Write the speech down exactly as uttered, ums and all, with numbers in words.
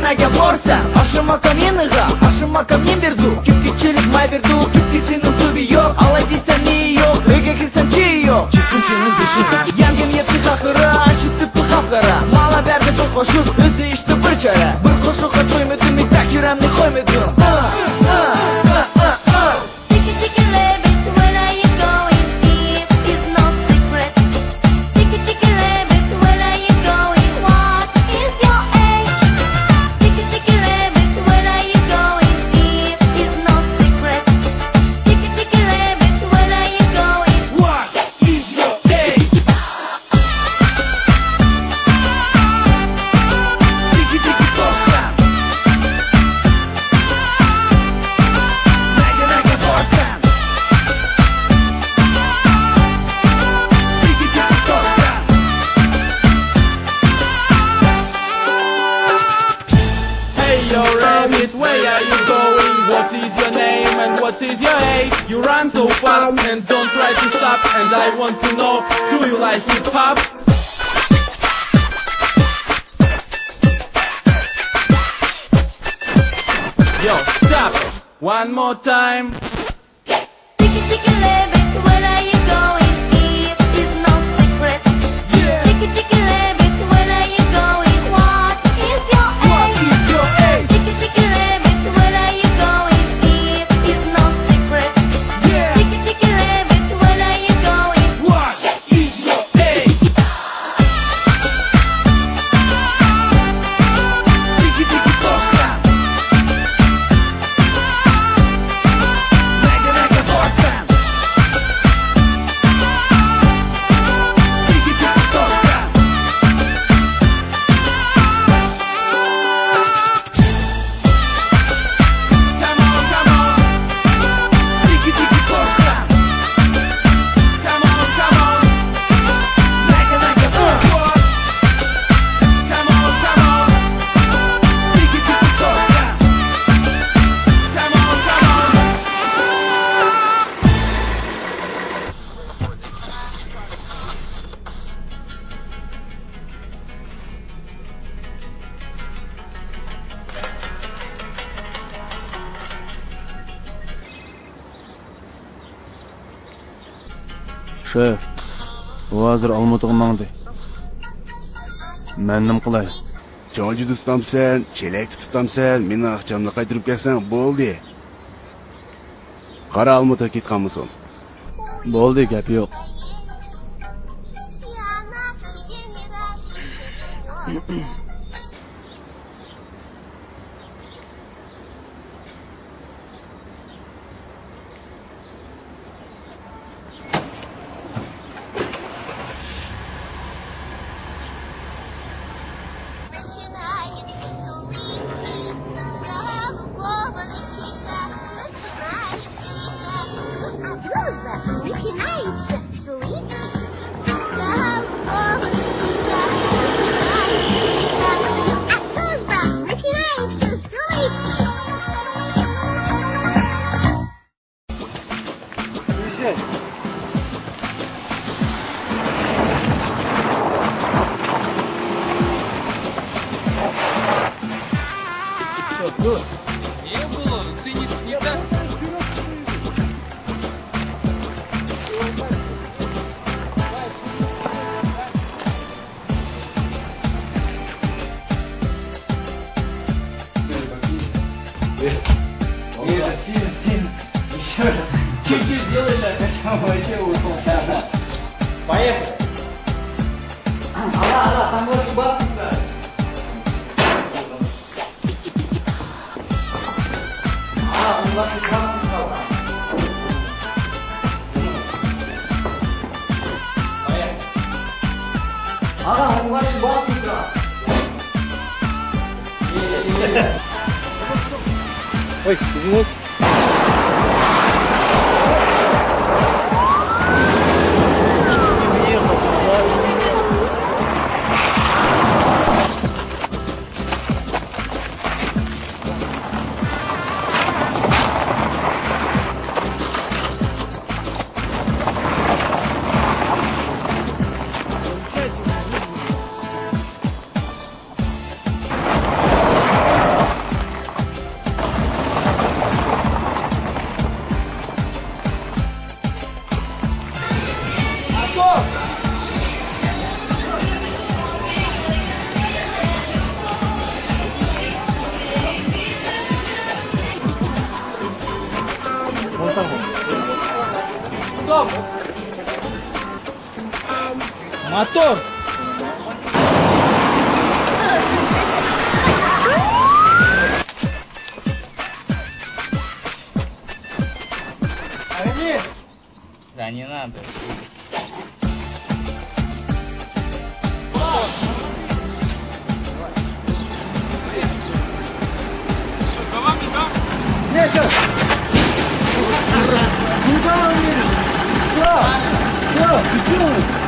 ئەگەر بارسەن ئاشۇ ماكام يېنىغا، ئاشۇ ماكام يېنى بېرىدۇ. كۆپكە چېلىپ ماي بېرىدۇ، كۆپكىسىنىڭ تۈۋى يوق. ئالاي دېسەم نېيى يوق، ئۆگەرگۈسەم چېيى يوق. چىققىن چېنىڭ بېشىغا. يەڭگەم يەتتە تاخىرا، ئاشۇ تىپى قاپقارا. مالا بەردى بىر قوشۇق، ئۆزى ئىچتى بىر چارە. بىر قوشۇققا تويمىدىم، يېتەكچىرەمنى قويمىدىم. ئا، ئا، ئا، ئا، ئا. Tiki tiki rabbit, where are you going? It is no secret. Tiki tiki rabbit, where are you going? What is your age? Tiki tiki rabbit, where are you going? It is no secret. Tiki tiki rabbit, where are you going? What is your age? Tiki tiki to'xta. Nega, nega borsan? Tiki tiki to'xta. Hey yo, rabbit, where are you going? What is your name and what is your age? You run so fast and don't try to stop. And I want to know, do you like hip hop? Yo, stop! One more time. Tiki tiki rabbit, where are you going? It is no secret. Yeah. Tiki tiki rabbit, where are you going? What is your age? Tiki tiki rabbit, where are you going? It is no secret. Yeah. Tiki tiki rabbit, where are you going? What? Come on, come on. Tiki tiki to'xta. Come on, come on. Nega, nega, uh. Come on, come on. Tiki tiki to'xta. Come on, come on. شېف، ئۇ ھازىر ئالمۇتىغا ماڭدى. مەن نېمە قىلاي؟ چوڭجىدا تۇتامسەن، چېلەكتە تۇتامسەن، مېنىڭ ئاقچامنى قايتۇرۇپ كەلسەڭ بولدى. قارا ئالمۇتىغا كېتىپ قالمىسۇن. بولدى، گەپ يوق. Дружба начинается с улыбки. Голубого лучика, лучика, лучика. А дружба начинается с улыбки. Не было, ты не, не так. Нет, сильно, сильно. Ещё раз. Чуть-чуть сделаешь, а потом вообще ушёл. Поехали. Ага, ага, там вот бабки ставят. Ой, извиняюсь. Мотор! Да не надо. Нет, нет. Куда он едет? Всё, всё, идём.